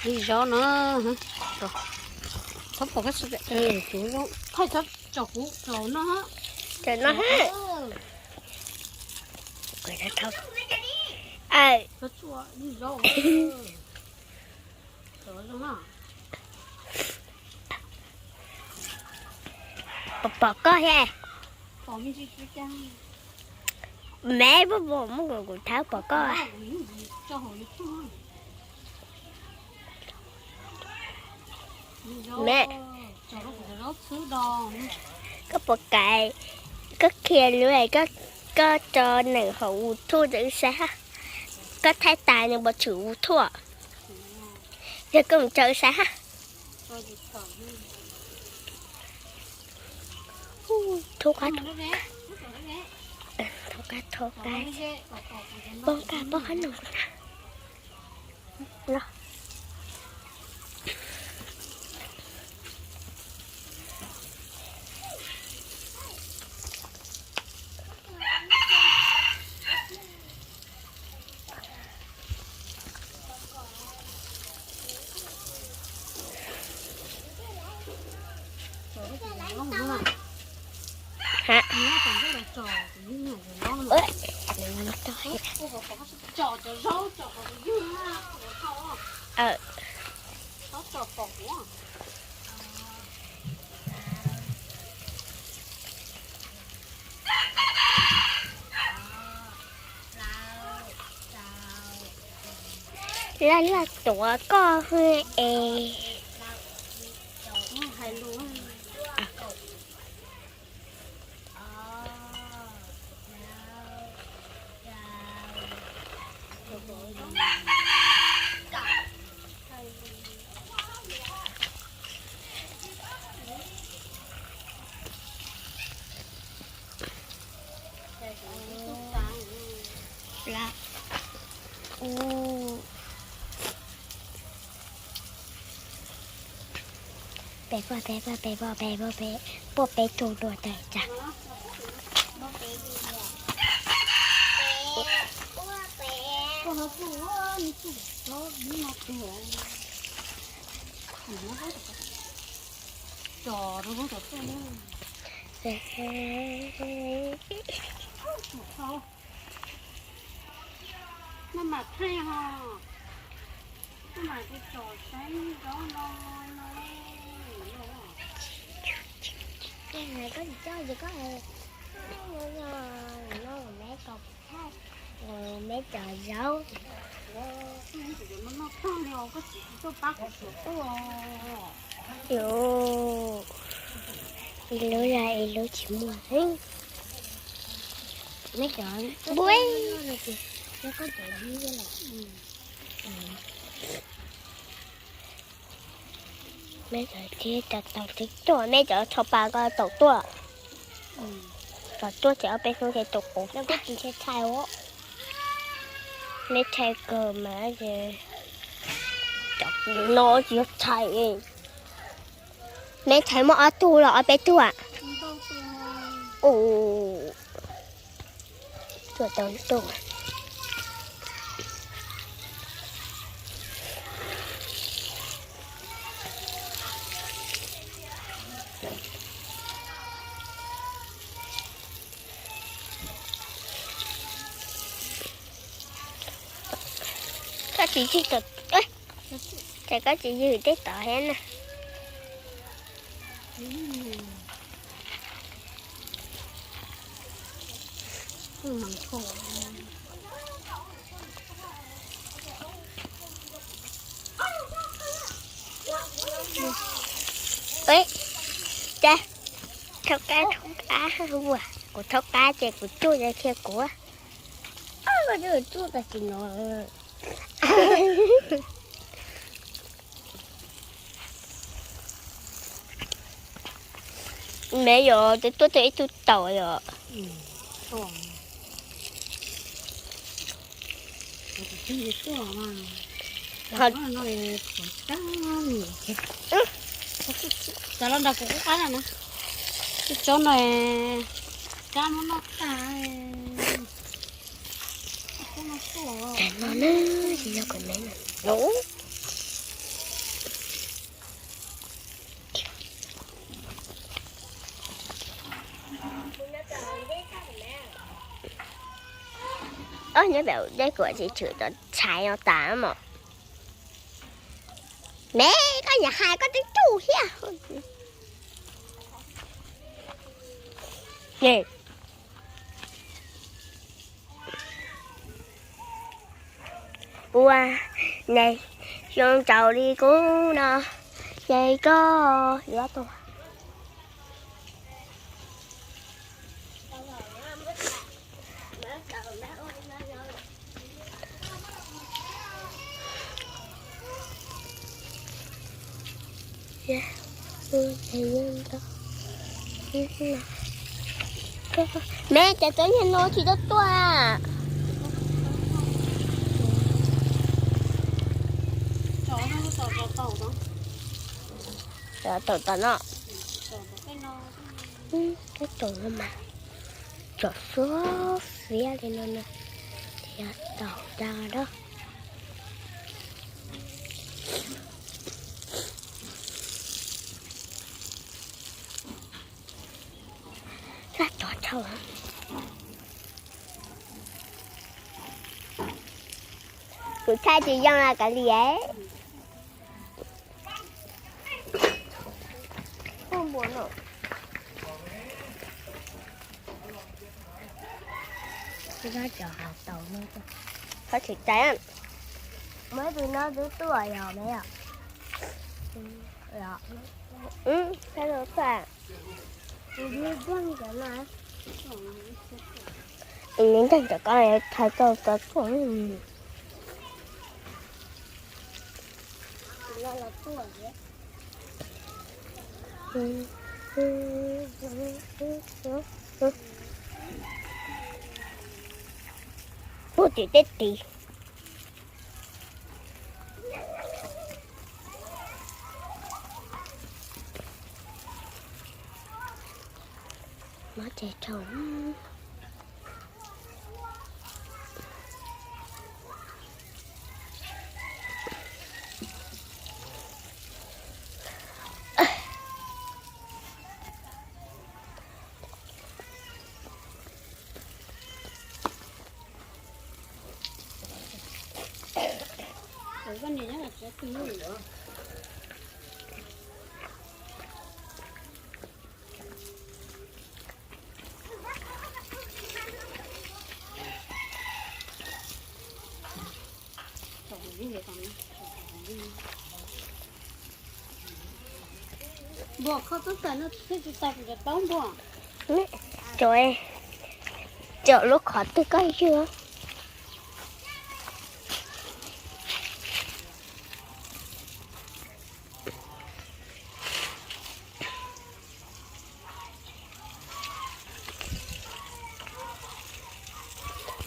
Li zaub no, txhob pom, thaij tso kuv tso no. Cov no ha. Pom, pom koj thiab. Me, pom, pom muab kuv thab pom koj. Me, koj puas kam, koj qhia lub, koj tso nws hauv YouTube rau wb saib hab. Koj thaij tas nws puas tshwm YouTube, yog koj mus tso wb saib hab. Thov qab, thov qab, thov qab, poob qab, poob qab no. Laj laj tuav koj es. Peb poj, peb poj, peb poj, peb poj, peb poj, peb tug dua tas tas. Maj mam thaij ho, maj mam tso saib zaub no no. Ces koj tsis coj ces koj, no me tso thaij, me tso zaub. Ib lub yog ib lub tsis muaj. Me cov tib tau tau tib tuaj, me cov tho pa ko tau tuaj. Tau tuaj ces ob peb hnub ces tus qub. Me thaij kawg mas, cov no tsis yog thaij. Me thaij muaj ob tug los ob peb tug a? Tuaj tau tuaj. Koj tsis yig tom, ces koj tsis yig tej tod thiab na. Ua cas thaub qab, thaub qab, kuv thaub qab ces kuv tsuj ces qhia kuv. Tsuj tam sim no. Me yog twb tuaj tau ib tug taum yom. Cov los nrog kuv qub qab na. Tsob no kab muab noj tag. Cov no na, tsis yog kom me no. Nyob pem dej kuv tsis tshwm cov tshais no tas mos. Me, koj niam hais koj twb tsuj thiab. Ua, ne, xyoo tsaus li kub no, ces koj yuav tuag. Me, cas tsob niag no tsis tau tuaj a? Taum tom no. Taum no mas tsom suab fiab li no no, thiab taum dag dab. Sab tod tshau. Kuv thaij tsis yoo los kav liam. Cov hav taus no, qhov tsis cais. Muaj ib tug no twb tuaj yog me os. Nws ntseeg cov ko thaiv tau cov tuaj. Puag tim tej tid. Mob ces rau. Npua kho tub tawm no thiaj tsis tau kuv cov taub npua. Cov, cov lub qhov twg koj ywg.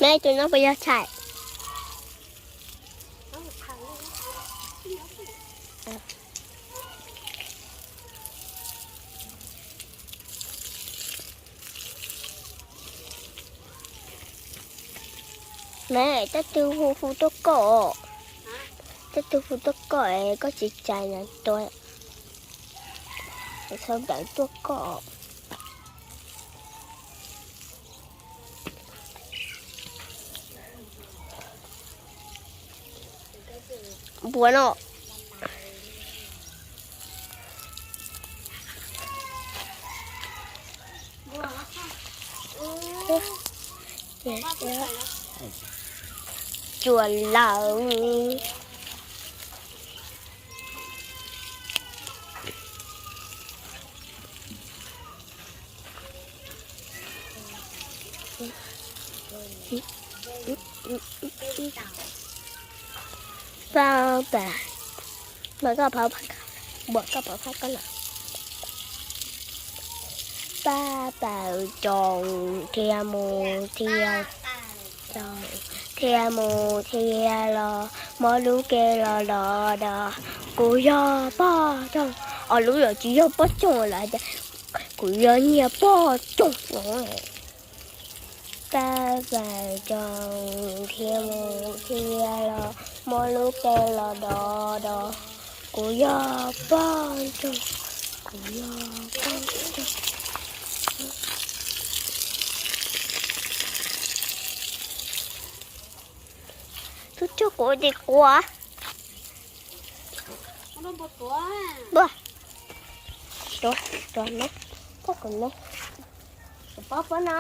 Neb tus no puas yog tshais? Neb, tej tug hu hu tuaj koj, tej tug hu tuaj koj es koj tsis cais na tua, txhob npawv tuaj koj. Npua no. Cua lawm. Paj pam, mas koj pab, buam koj pab phaj koj lawm. Paj pam tsoom thiaj mus thiaj, thiaj mus thiaj los, mob lub ke los dov dov. Kuv yog poj tsoom, os lub yog tsis yog poj tsoom lawm, kuv yog niag poj tsoom no. Paj pam tsoom thiaj mus thiaj los, mob lub ke los dov dov. Kuv yog poj tsoom, kuv yog poj tsoom. Cog kuv tis quav. Npua. Tuav, tuav no. Cog kuv no. Kuv pob pob no.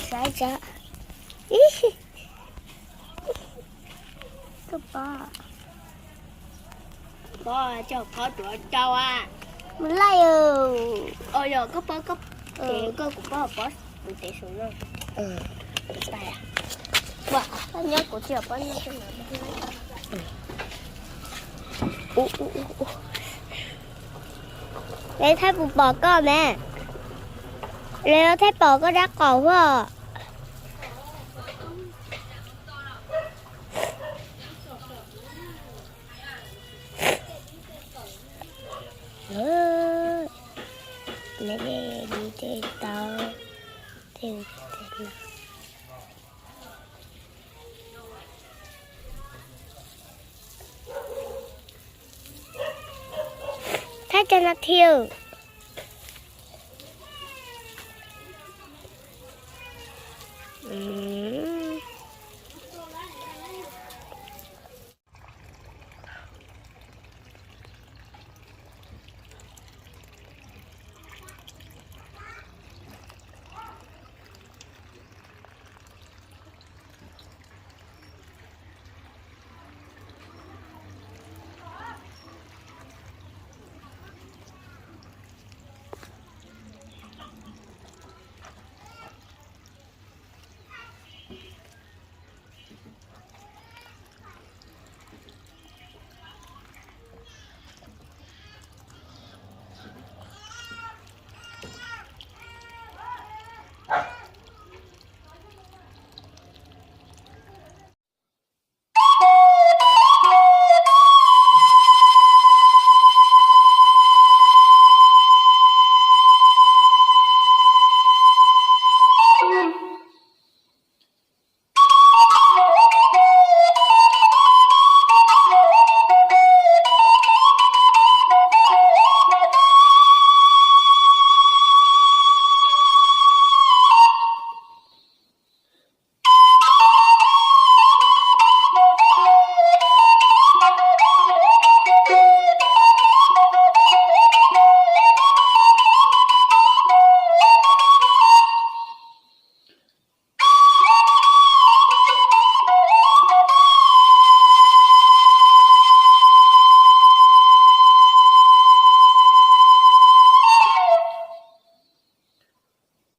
Saib tsa. Koj pob. Pob, cog pob tuav rau a. Mus laij. Os, yog koj pob, koj, koj kuv pob, pob kuv tes su no. Pob nyob kuv tsis pob nyob. Lawv thaij puas pom koj me? Lawv thaij pom koj dab qos huaj. Tej tau, tej, tej no. Thaij cov no thiab.